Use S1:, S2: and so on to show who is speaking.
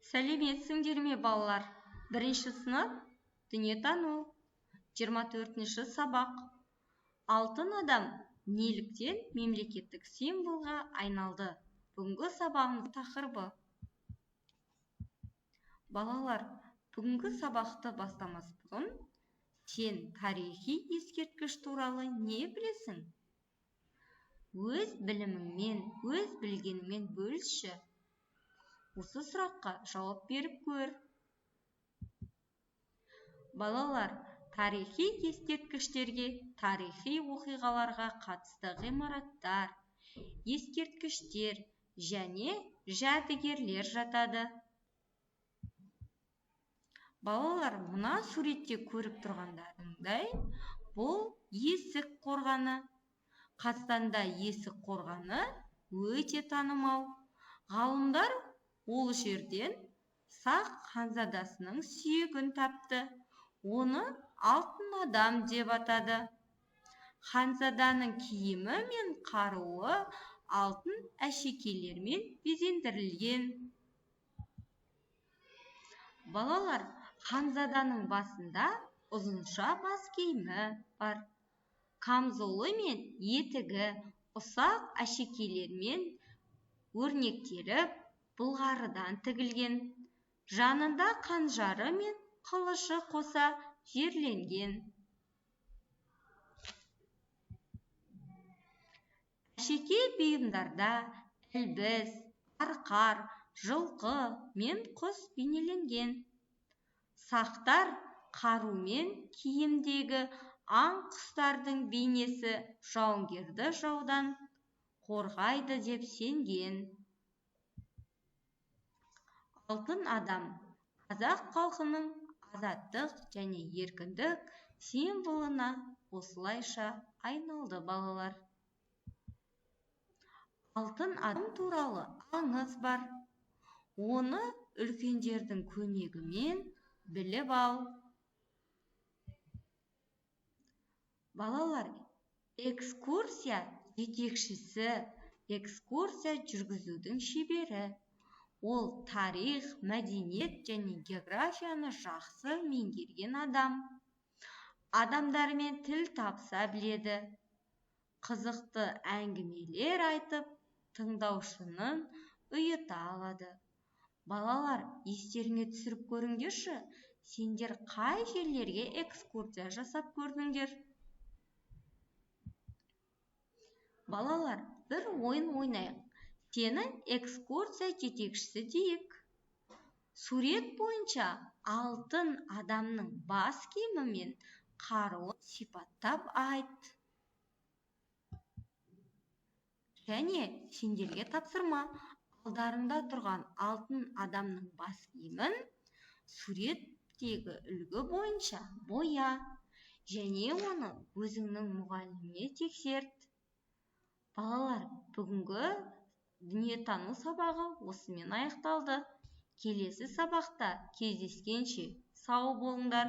S1: Сәлеметсіңдер ме, балалар? Бірінші сынып, дүниетану, 24-ші сабақ. Алтын адам неліктен мемлекеттік символға айналды? Бүгінгі сабағымыз тақырыбы. Балалар, бүгінгі сабақты бастамас бұрын сен тарихи ескерткіш туралы не білесің? Өз біліміңмен, өз білгеніңмен бөлісші. Осы сұраққа жауап беріп көр. Балалар, тарихи ескерткіштерге тарихи оқиғаларға қатысты ғимараттар, ескерткіштер және жәдігерлер жатады. Балалар, мына суретте көріп тұрғандарыңдай, бұл Есік қорғаны. Қазақстанда Есік қорғаны өте танымал. Ғалымдар ол жерден Сақ ханзадасының сүйегін тапты. Оны алтын адам деп атады. Ханзаданың киімі мен қаруы алтын әшекейлермен безендірілген. Балалар, ханзаданың басында ұзынша бас киімі бар. Камзолы мен етігі ұсақ әшекейлермен өрнектеліп, былғарыдан тігілген. Жанында қанжары мен қылышы қоса жерленген. Әшекей бұйымдарда ілбіс, арқар, жылқы мен құс бейнеленген. Сақтар қарумен киімдегі аң-құстардың бейнесі жауынгерді жаудан қорғайды деп сенген. Алтын адам қазақ халқының азаттық және еркіндік символына осылайша айналды, балалар. Алтын адам туралы аңыз бар. Оны үлкендердің көмегімен біліп ал. Балалар, экскурсия жетекшісі, экскурсия жүргізудің шебері. Ол тарих, мәдениет және географияны жақсы меңгерген адам. Адамдармен тіл табыса біледі. Қызықты әңгімелер айтып, тыңдаушыны ұйыта алады. Балалар, естеріңе түсіріп көріңдерші, сендер қай жерлерге экскурсия жасап көрдіңдер? Балалар, бір ойын ойнайық. Сені экскурсия жетекшісі дейік. Сурет бойынша алтын адамның бас киімі мен қаруын сипаттап айт. Және сендерге тапсырма. Алдарыңда тұрған алтын адамның бас киімін суреттегі үлгі бойынша боя. Және оны өзіңнің мұғаліміңе тексерт. Балалар, бүгінгі дүниетану сабағы осымен аяқталды. Келесі сабақта кездескенше сау болыңдар.